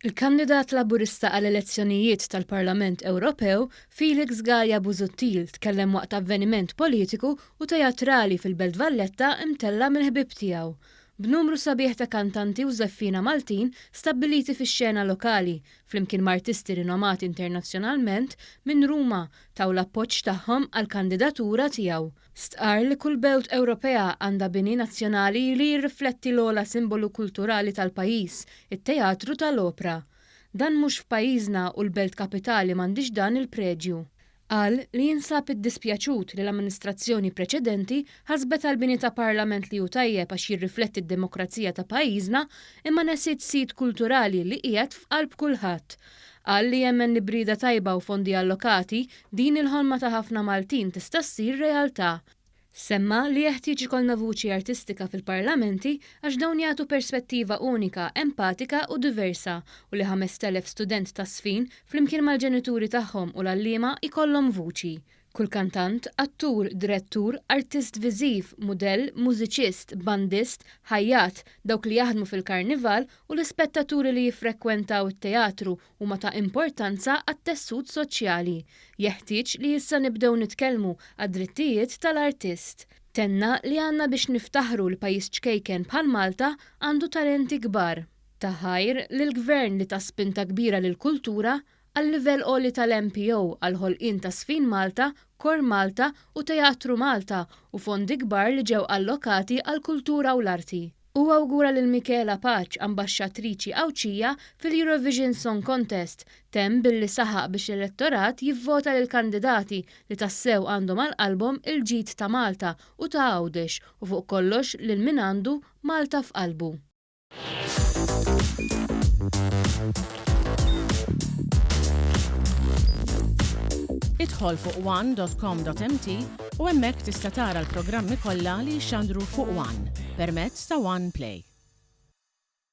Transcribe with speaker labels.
Speaker 1: Il-kandidat Laburista għall-elezzjonijiet tal-Parlament Ewropew, Felix Galea Busuttil tkellem waqt avveniment politiku u teatrali fil-Belt Valletta mtella' mill-ħbieb tiegħu. B'numru sabiħ ta' kantanti u żeffiena Maltin stabbiliti fix-xena lokali, flimkien ma' artisti rinomati internazzjonalment minn Ruma, taw l-appoġġ tagħhom għall-kandidatura tiegħu. Stqarr li kull belt Ewropea għandha bini nazzjonali li jirrifletti l-ogħla simbolu kulturali tal-pajjiż, it-teatru tal-opra. Dan mhux f'pajjiżna u l-belt kapitali m'għandhiex dan il-preġju. Qal li jinsab iddispjaċut li l-amministrazzjoni preċedenti ħasbet għall-bini ta' parlament li hu tajjeb għax jirrifletti d-demokrazija ta' pajjiżna imma nesiet sit kulturali li qiegħed f'qalb kulħadd. Qal li jemmen li b'rieda tajba u fondi allokati, din il-ħolma ta' ħafna Maltin tista' ssir realtà. Semma li jeħtieġ ikollna vuċi artistika fil-parlamenti għax dawn jagħtu perspettiva unika, empatika u diversa u li 5,000 student taż-żfin flimkien mal-ġenituri tagħhom u l-għalliema jkollhom vuċi. Kull kantant, attur, direttur, artist viżiv, mudell, mużiċist, bandist, ħajjat, dawk li jaħdmu fil-karnival u l-ispettaturi li jiffrekwentaw it-teatru huma ta' importanza għat-tessut soċjali. Jeħtieġ li issa nibdew nitkellmu għad-drittijiet tal-artist. Tenna li għandna biex niftaħru li pajjiż ċkejken bħal Malta għandu talenti kbar. Ta ħajr lill-Gvern li ta spinta kbira lill-kultura għal-livell għoli tal-MPO għall-ħolqien ta' Żfin Malta, Kor Malta u Teatru Malta u fondi kbar li ġew allokati għall-kultura u l-arti. Huwa awgura lil Michela Pace, ambaxxatriċi Għawdxija fil-Eurovision Song Contest, temm billi saħaq biex l-elettorat jivvota lill-kandidati li tassew għandhom għal qalbhom il-ġid ta' Malta u ta' Għawdex u fuq kollox lil min għandu Malta f'qalbu.
Speaker 2: Idħol fuq one.com.mt u hemmhekk tista' tara l-programmi kollha li jixxandru fuq One permezz ta' One Play.